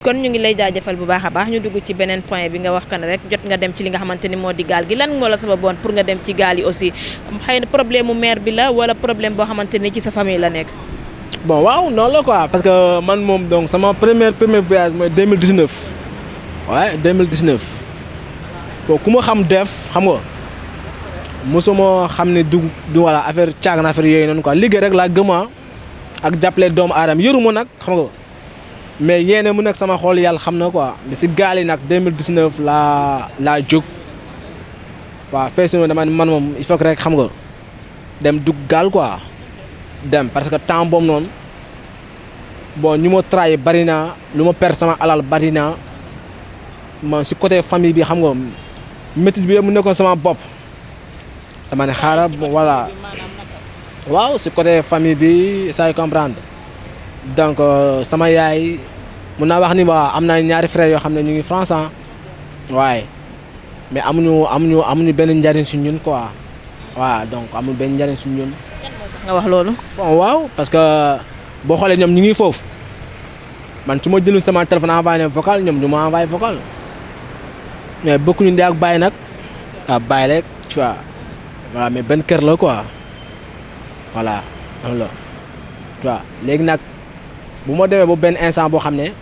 kon ñu ngi lay jaajëfal bu baax a baax ñu dugg ci beneen point bi nga wax kan rek jot nga dem ci li nga xamante ni moo di gaal gi lan moo la sababoon pour nga dem ci gaal yi aussi xëy na problème mu mère bi la wala problème boo xamante ni ci sa famille la nekk. bon waaw noonu la quoi parce que man moom donc sama premier voyage mooy 2019 ouais 2019 bon ku ma xam def xam nga mosuma xam ne du voilà affaire caag na affaire yooyu noonu quoi liggéey rek laa gëma ak jàppale doomu aadama yoruma nag xam nga. mais yéene mu nekk sama xol yàlla xam na quoi mais si gaal yi nag 2019 laa jóg waaw feesu na dama man moom il faut que rek xam nga dem dugg gaal quoi dem parce que temps boobu noonu bon ñu ma trahi bari naa lu ma perdre sama alal bari naa man si côté famille bi xam nga métit bi mu nekkoon sama bopp dama ne xaaral voilà waaw si côté famille bi say comprendre donc sama yaay mun naa wax ni waa am na ñaari frères yoo xam ne ñu ngi France waaye mais amuñu benn njariñ si ñun quoi waaw donc amul benn njariñ si ñun. nga wax loolu. bon waaw parce que boo xoolee ñoom ñu ngi foofu man su ma jëlul sama téléphone envoyé leen vocal ñoom ñu ma envoyé vocal mais bokkuñu ndey ak bàyyi nag waaw bàyyi rek tu vois voilà mais benn kër la quoi voilà am la tu vois léegi nag. bu ma demee ba benn instant boo xam ne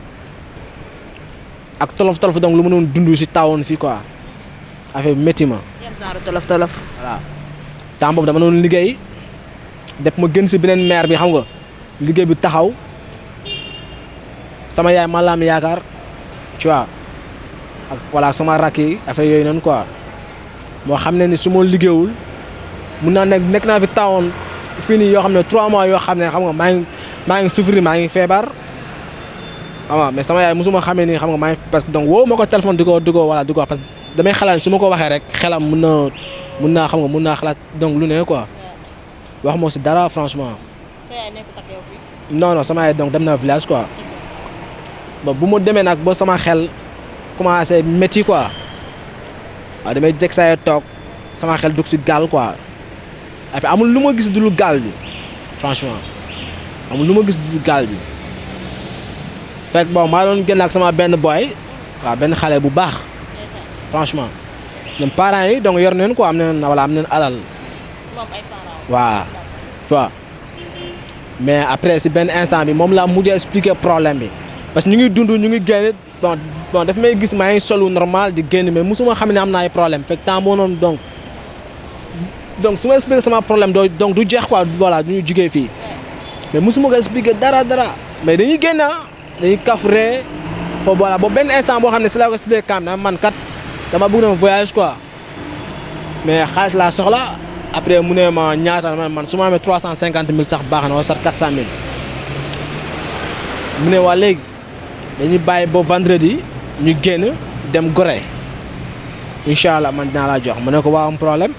ak tolof donc lu ma doon dund si tawoon fii quoi affaire bi métti ma. yan genre tolof. voilà temps boobu dama doon liggéey def ma gën si beneen maire bi xam nga liggéey bi taxaw sama yaay ma laam yaakaar tu vois ak voilà sama rakk yi affaire yooyu noonu quoi moo xam ne ni su ma liggéeyul mun naa nekk naa fi tawoon fii nii yoo xam ne 3 mois yoo xam ne xam nga maa ngi souffrir maa ngi feebar xam nga mais sama yaay mosuma xamee ni xam nga maa ngi parce que donc woo ma ko téléphone di ko voilà di ko wax parce que damay xalaat su ma ko waxee rek xelam mun naa xam nga mun naa xalaat donc lu ne quoi wax moo si dara franchement. sa yaay nekkut ak yow fii. non sama yaay donc dem na village quoi ba bu ma demee nag ba sama xel commencé métti quoi waaw damay jeg saa toog sama xel dugg si gaal quoi et puis amul lu ma gis du lu gaal bi franchement. amul lu ma gis du gaal bi fekk bon maa doon génn ak sama benn boy waaw benn xale bu baax franchement ñoom parents yi donc yor nañu quoi am nañu alal waaw tu vois mais après si benn instant bi moom laa mujjee expliquer problème bi parce que ñu ngi dund ñu ngi génn bon daf may gis maa ngi solu normal di génn mais mosuma xam ne am na ay problème fekk temps boo noonu donc su ma expliquer sama problème donc du jeex quoi voilà du ñu jugee fii. mais mosuma ko expliquer dara mais dañuy génn dañuy kafre voilà ba benn instant boo xam ne si laa ko expliquer kam na man kat dama bëgg na voyage quoi mais xaalis laa soxla après mu ne ma ñaata man su ma amee 350 000 sax baax na wala sax 400 000 mu ne waa léegi dañuy bàyyi ba vendredi ñu génn dem Gorée incha allah man dinaa laa jox mu ne ko waa am problème.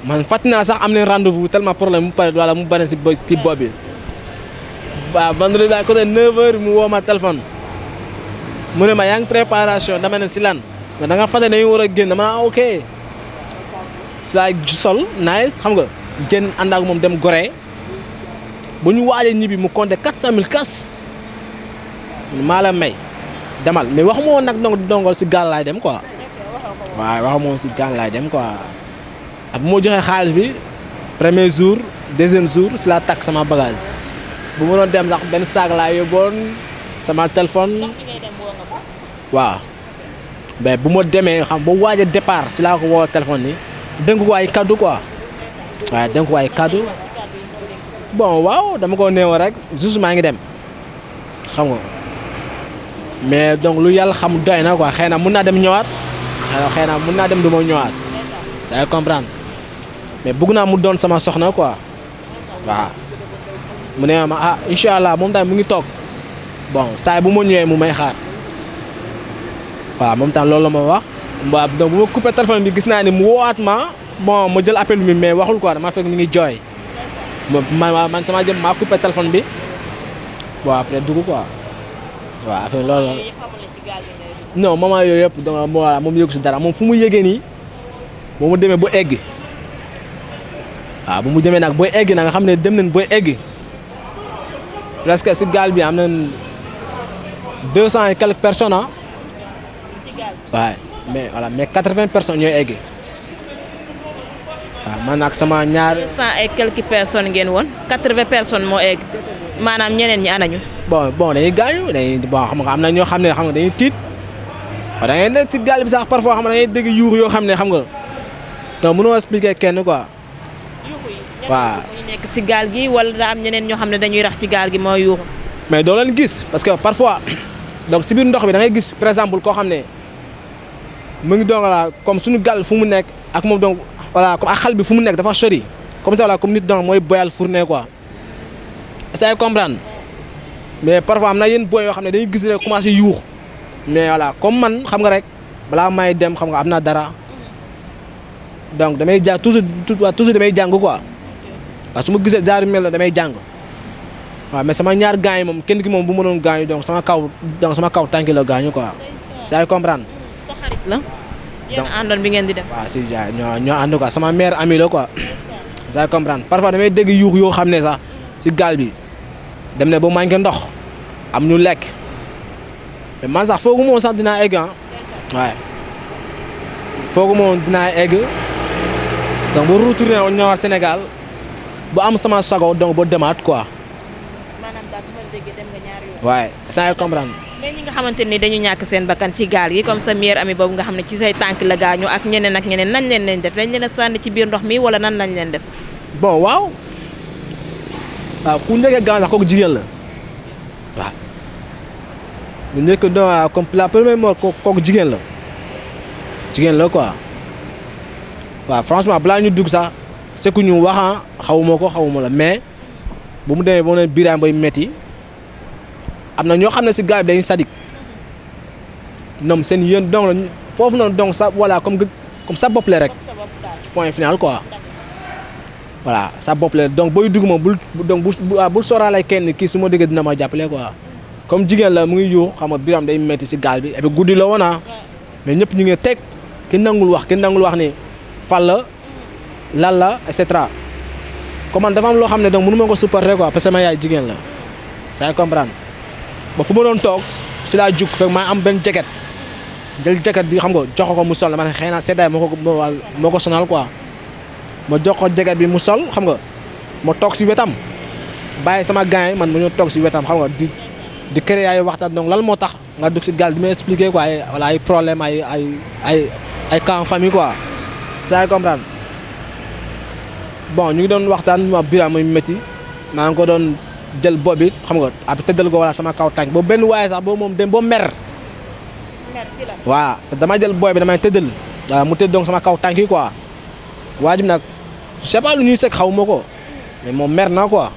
man fàttali naa sax am nañ rendez-vous tellement problème mu pare wala mu bari si bopp bi waaw vendredi à côté 9h mu woo ma téléphone mu ne ma yaa ngi préparation dama ne si lan mais da nga fàtte dañu war a génn dama ne ok si laa sol nice xam nga génn ànd ak moom dem Gorée bu ñu waajee ñibbi mu compté 400 000 kas maa la may demal mais waxuma woon nag dongol si gaal laay dem quoi waaw waxuma woon si gaal laay dem quoi. ak bu ma joxee xaalis bi premier jour deuxième jour si la takk sama bagage bu ma doon dem sax benn saag laa yóbboon sama téléphone waaw mais bu ma demee xam ba waaj a départ si laa ko woo téléphone ni dénk ko ay kaddu quoi waaw dénk ko ay kaddu bon waaw dama ko néew rek juste maa ngi dem xam nga mais donc lu yàlla xam doy na quoi xëy na mun naa dem ñëwaat xëy na mun naa dem du ma ñëwaat day comprendre mais bëgg naa mu doon sama soxna quoi waaw mu ne ma ah incha allah moom tamit mu ngi toog bon saa bu ma ñëwee mu may xaar waaw moom tam loolu la ma wax waaw donc bu ma coupé téléphone bi gis naa ni mu woowaat ma bon ma jël appel bi mais waxul quoi dama fekk ni ngi jooy man sama jëm maa coupé téléphone bi bon après dugg quoi waaw affaire loolu la non moment yooyu yëpp donc voilà moom yëgu si dara moom fu mu yëgee nii boo mu demee ba egg waaw bu mu demee nag booy egg na nga xam ne dem nañ booy egg presque si gaal bi am nañ 200 et quelques personnes ah. ci gaal waaye mais voilà mais 80 personnes ñooy egg. waaw man ak sama ñaar. 200 et quelques personnes ngeen woon 80 personnes moo egg maanaam ñeneen ñi anañu. bon dañuy gaañu dañuy bon xam nga am na ñoo xam ne xam nga dañuy tiit waaw da ngay nekk si gaal bi sax parfois xam nga da ngay dégg yuux yoo xam ne xam nga donc mënoo expliquer kenn quoi. waaw ñu nekk si gaal gi wala daa am ñeneen ñoo xam ne dañuy rax ci gaal gi moo yuuxu. mais doo leen gis parce que parfois donc si biir ndox bi da ngay gis par exemple koo xam ne mu ngi doon voilà comme suñu gaal fu mu nekk ak moom donc voilà comme ak xal bi fu mu nekk dafa sori comme ça voilà comme nit donc mooy boyal fourné quoi. est-ce que comprendre mais parfois am na yenn boy yoo xam ne dañuy gis rek commencé yuux mais voilà comme man xam nga rek balaa may dem xam nga am na dara donc damay jàng toujours damay jàng quoi waaw su ma gisee jaar mel na damay jàng waaw mais sama ñaar gaañ moom kenn ki moom bu ma doon gaañu donc sama kaw tànki la gaañu quoi. est-ce que comprendre. sa xarit la. yéen a àndoon bi ngeen di dem. waaw si jaay ñoo ànd quoi sama mère amie la quoi. est-ce que comprendre parfois damay dégg yuux yoo xam ne sax si gaal bi. dem ne ba manqué ndox am ñu lekk mais man sax foogu moom sax dinaa egg ah waaye foogu moom dinaa egg donc ba retourné woon ñëwaat Sénégal bu am sama sago donc ba demaat quoi. maanaam daal su ma déggee dem nga ñaar yoon. waaye sans comprendre. mais ñi nga xamante ni dañu ñàkk seen bakkan ci gaal gi comme sa meilleure amie boobu nga xam ne ci say tànk la gaañu ak ñeneen nañ leen def dañ leen a sànni ci biir ndox mi wala nan lañ leen def. bon waaw ku njëkkee gaañ sax kooku jigéen la waaw bu njëkk doon comme la première mort kooku jigéen la quoi waaw franchement balaa ñu dugg sax c'est que ñu wax xawuma la mais bu mu demee ba mu ne biiraay bay metti am na ñoo xam ne si gaal bi dañuy sadik ñoom seen yéen donc la foofu noonu donc sa voilà comme sa bopp la rek point final quoi. voilà sa bopp la donc booy dugg moom bul sóoraale kenn kii su ma déggee dina ma jàppale quoi comme jigéen la mu ngi yuux xam nga biram day metti si gaal bi et puis guddi la woon mais ñëpp ñu ngi teg kenn nangul wax ni fan la lan la et cetera comme man dafa am loo xam ne donc mënu ma ko supporter quoi parce que ma yaay jigéen la ça comprendre ba fu ma doon toog si laa jug fekk maa am benn jacket jël jacket bi xam nga jox ko mu sol ma ne xëy na seddaay moo ko sonal quoi. ma jox ko jaget bi mu sol xam nga ma toog si wetam bàyyi sama gars man ma ñëw toog si wetam xam nga di créer ay waxtaan donc lan moo tax nga dugg si gaal di ma expliquer quoi ay problème ay cas en famille quoi ça comprendre bon ñu ngi doon waxtaan ma bira muy métti maa ngi ko doon jël bopp bi xam nga après tëddal ko wala sama kaw tànk boobu benn waaye sax boobu moom dem ba mer ci la waaw damay jël bopp bi damay tëddal waaw mu tëdd donc sama kaw tànk yi quoi waajib nag je sais pas lu ñuy sekk xaw ma ko mais moom mer na quoi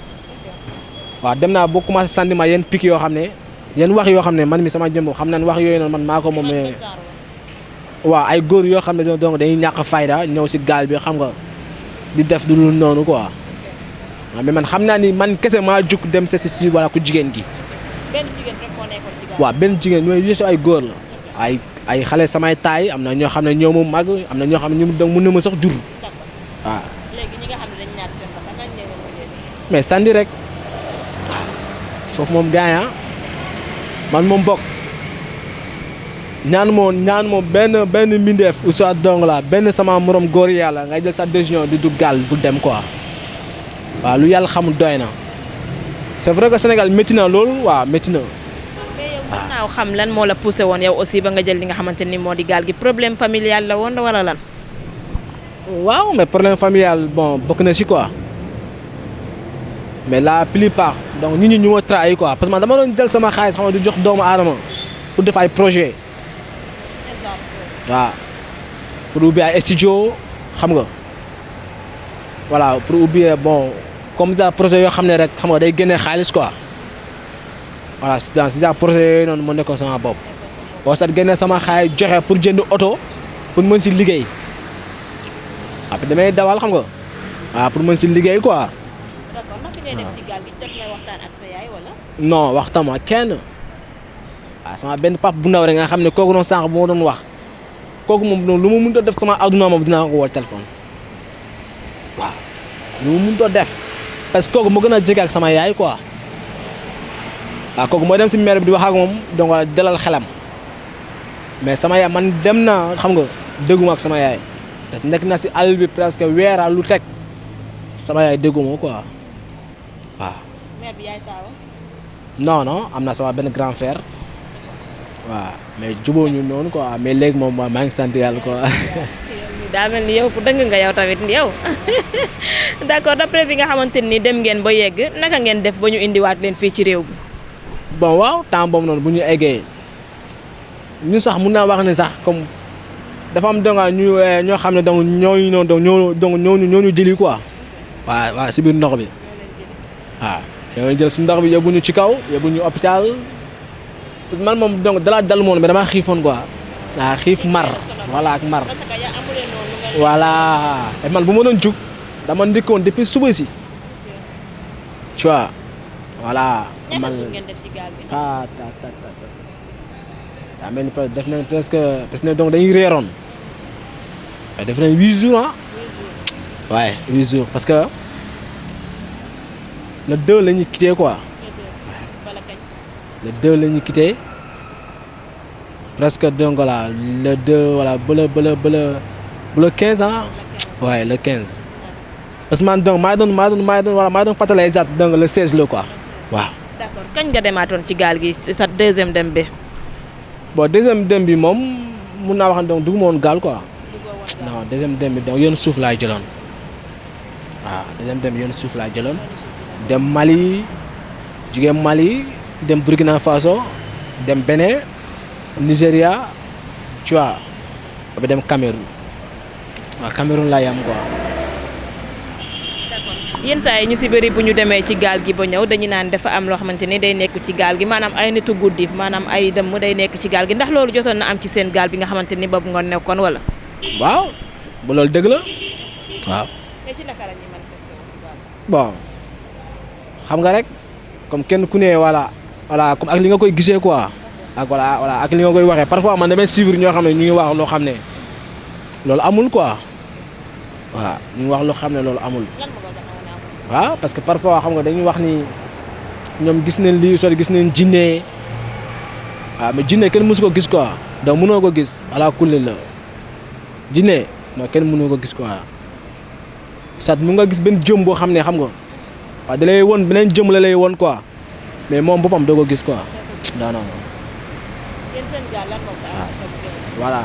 waaw dem naa boo commencé sànni ma yenn pic yoo xam ne yenn wax yoo xam ne man mi sama jëmm xam nañ wax yooyu noonu man maa ko moom mais waaw ay góor yoo xam ne donc dañuy ñàkk fayda ñëw si gaal bi xam nga di def du lu noonu quoi waaw mais man xam naa ni man kese maa jug dem si wala ku jigéen gi. benn jigéen rek moo nekkoon ci gaal. waaw benn jigéen ñooy juste ay góor la ay xale samay taay am na ñoo xam ne ñoo ma màgg am na ñoo xam ne ñu donc mën na ma sax jur waaw. léegi ñi nga xam ne dañu ñaar seen bakkan nañ leen mujjee. mais sandi rek waaw foofu moom gaañ man moom bokk ñaan moo benn mbindeef ou soit dong la benn sama morom góor yàlla ngay jël sa décision di dugg gaal bu dem quoi waaw lu yàlla xamul doy na c'est vrai que Sénégal métti na loolu waaw métti na. waaw naaw xam lan moo la poussé woon yow aussi ba nga jël li nga xamante ni moo di gaal gi problème familial la woon wala lan. waaw mais problème familial bon bokk na si quoi mais la plupart donc nit ñi ñu ma trahi quoi parce que man dama doon jël sama xaalis xam nga di jox doomu aadama pour def ay projet waaw pour ubbi ay studio xam nga voilà pour ubbi bon comme ça projet yoo xam ne rek xam nga day génne xaalis quoi voilà dans ça projet yooyu noonu moo nekkoon sama bopp boo sax génne sama xaalis joxe pour jënd oto pour mën si liggéey après damay dawal xam nga waaw pour mën si liggéey quoi. d'accord naka ngay dem ci gaal gi jot nga waxtaan ak sa yaay wala. non waxtaan ak kenn waaw sama benn pap bu ndaw rek nga xam ne kooku noonu sànq moo doon wax kooku moom lu ma mënut a def sama adduna moom dinaa ko woo téléphone waaw lu ma mënut a def parce que kooku moo gën a jege ak sama yaay quoi waaw kooku mooy dem si maire bi di wax ak moom donc wala dalal xelam mais sama yaay man dem na xam nga dégguma ak sama yaay parce que nekk na si àll bi presque weera lu teg sama yaay dégguma quoi waaw. mère bi yaay taawa. non non am na sama benn grand frère waaw mais jubóo ñu noonu quoi mais léegi moom maa ngi sant yàlla quoi. daa mel ni yow ku dëng nga yow tamit yow d'accord d'après bi nga xamante ni dem ngeen ba yegg naka ngeen def ba ñu indiwaat leen fii ci réew bi. bon waaw temps boobu noonu bu ñu eggee ñun sax mun naa wax ne sax comme dafa am donga ñu ñoo xam ne donc ñooñu noonu donc ñoo ñu jëli quoi waaw waaw si biir ndox bi waaw ñoo jël si ndox bi yóbbu ñu ci kaw yóbbu ñu hôpital parce que man moom donc dalaa dal moon mais damaa xiifoon quoi waaw xiif mar voilà ak mar voilà et man bu ma doon jug dama ndikkoon depuis suba si tu vois voilà man ah daa mel ni def nañ presque parce que donc dañuy réeroon def nañ 8 jours ah waaye 8 jours parce que le 2 la ñuy quitté quoi le 2 la ñuy quitté presque donc voilà le 2 voilà ba le 15 ans waaye le 15 parce que man donc maa doon fàttali exact donc le 16 la quoi waaw. d'accord kañ nga demaatoon ci gaal gi sa deuxième dem bi. bon deuxième dem bi moom mun naa wax ne donc dugguma woon gaal quoi non deuxième dem bi donc yoonu suuf laa jëloon waaw deuxième dem bi yoonu suuf laa jëloon dem Mali jugee Mali dem Burkina Faso dem Bénin Nigéria tu vois ba dem Cameroun waaw Cameroun laa yam quoi. yenn saa yi ñu si bëri bu ñu demee ci gaal gi ba ñëw dañu naan dafa am loo xamante ni day nekk ci gaal gi maanaam ay nitu guddi maanaam ay dëmm day nekk ci gaal gi ndax loolu jotoon na am ci seen gaal bi nga xamante ni boobu nga nekkoon wala. waaw ba loolu dëgg la waaw. mais ci naka la ñuy manifester bon xam nga rek comme kenn ku ne voilà comme ak li nga koy gisee quoi ak voilà ak li nga koy waxee parfois man damay suivre ñoo xam ne ñu ngi wax loo xam ne loolu amul quoi waaw ñu ngi wax loo xam ne loolu amul. waaw parce que parfois xam nga dañuy wax ni ñoom gis nañ lii sori gis nañ jinne waaw mais jinne kenn mësu ko gis quoi donc mënoo ko gis ala kulli la jinne non kenn mënoo ko gis quoi sat mu nga gis benn jëm boo xam ne xam nga waaw da lay woon beneen jëm la lay woon quoi mais moom boppam doo ko gis quoi non non. yéen seen gaal lan moo fa am. voilà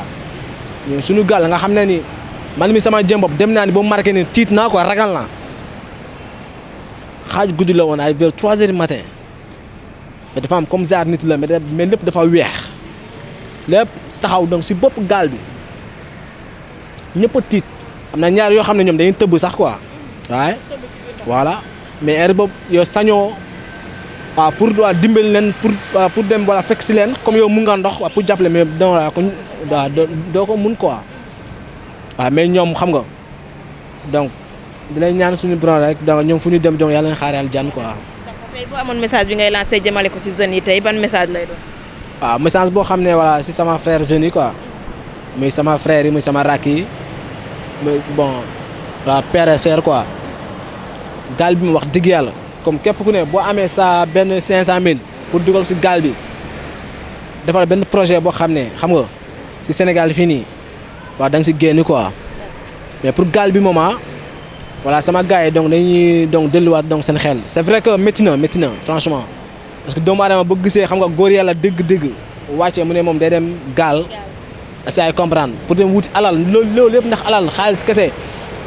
ñun suñu gaal nga xam ne ni man mi sama jëm bopp dem naa ni ba mu marqué ni tiit naa quoi ragal naa. xaaj guddi la woon ay vers 3 heures du matin te dafa am comme genre nit la mais lépp dafa weex lépp taxaw donc si bopp gaal bi ñëpp a tiit am na ñaar yoo xam ne ñoom dañuy tëbb sax quoi waaye voilà mais heure boobu yow sañoo waaw pour waa dimbali leen pour dem voilà fekk si leen comme yow mun nga ndox waaw pour jàppale mais donc waaw doo ko mun quoi waaw mais ñoom xam nga donc. dinañ ñaan suñu borom rek donc ñoom fu ñu dem donc yàlla na xaaral jàmm quoi. d'accord tey boo amoon message bi ngay lancé jëmale ko ci jeunes yi tey ban message lay doon. waaw message boo xam ne voilà si sama frère jeunes yi quoi muy sama frère yi muy sama rakk yi muy bon waa père et sœur quoi gaal bi mu wax dëgg yàlla comme képp ku ne boo amee sa benn 500000 pour dugal si gaal bi defal benn projet boo xam ne xam nga si Sénégal fii nii waaw da nga si génn quoi mais pour gaal bi moom voilà sama gars yi donc dañuy donc delluwaat donc seen xel c'est vrai que métti na franchement parce que doomu aadama boo gisee xam nga góor yàlla dëgg-dëgg wàccee mu ne moom day dem gaal si ay comprendre pour dem wuti alal loolu lépp ndax alal xaalis kese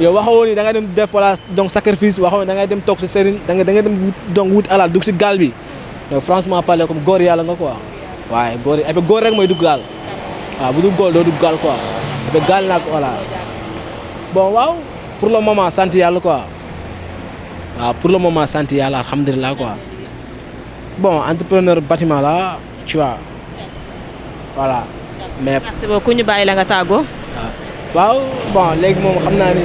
yow waxoo ni da ngay dem def voilà donc sacrifice waxoo ni da ngay dem toog si sëriñ da ngay dem donc wut alal dugg si gaal bi donc franchement parler comme góor yàlla nga quoi waaye góor yi et puis góor rek mooy dugg gaal waaw bu dul góor doo dugg gaal quoi et puis gaal nag voilà bon waaw. pour le moment sant yàlla quoi waaw pour le moment sant yàlla alhamdulilah quoi bon entrepreneur bâtiment la tu vois voilà. mais merci beaucoup ñu bàyyi la nga tàggoo. waaw bon léegi moom xam naa ni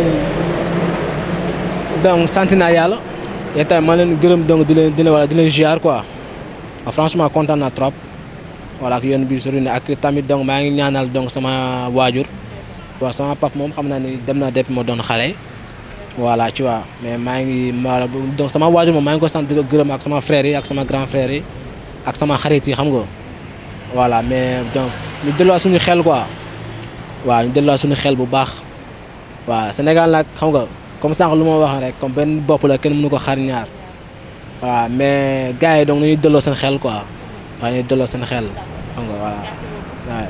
donc sant naa yàlla yéen tamit ma leen gërëm donc di leen ziar quoi franchement kontaan naa trop voilà ak yoon bi sori na ak tamit donc maa ngi ñaanal donc sama waajur. waaw sama pap moom xam naa ni dem na depuis ma doon xale voilà tu vois mais maa ngi donc sama waajur moom maa ngi ko sant di ko gërëm ak sama frère yi ak sama grand frère yi ak sama xarit yi xam nga voilà mais donc ñu delloo suñu xel quoi waaw ñu delloo suñu xel bu baax waaw Sénégal nag xam nga comme sànq lu ma wax rek comme benn bopp la kenn mënu ko xar ñaar waaw mais gars yi donc nañuy delloo seen xel quoi waaw nañuy delloo seen xel xam nga voilà waaw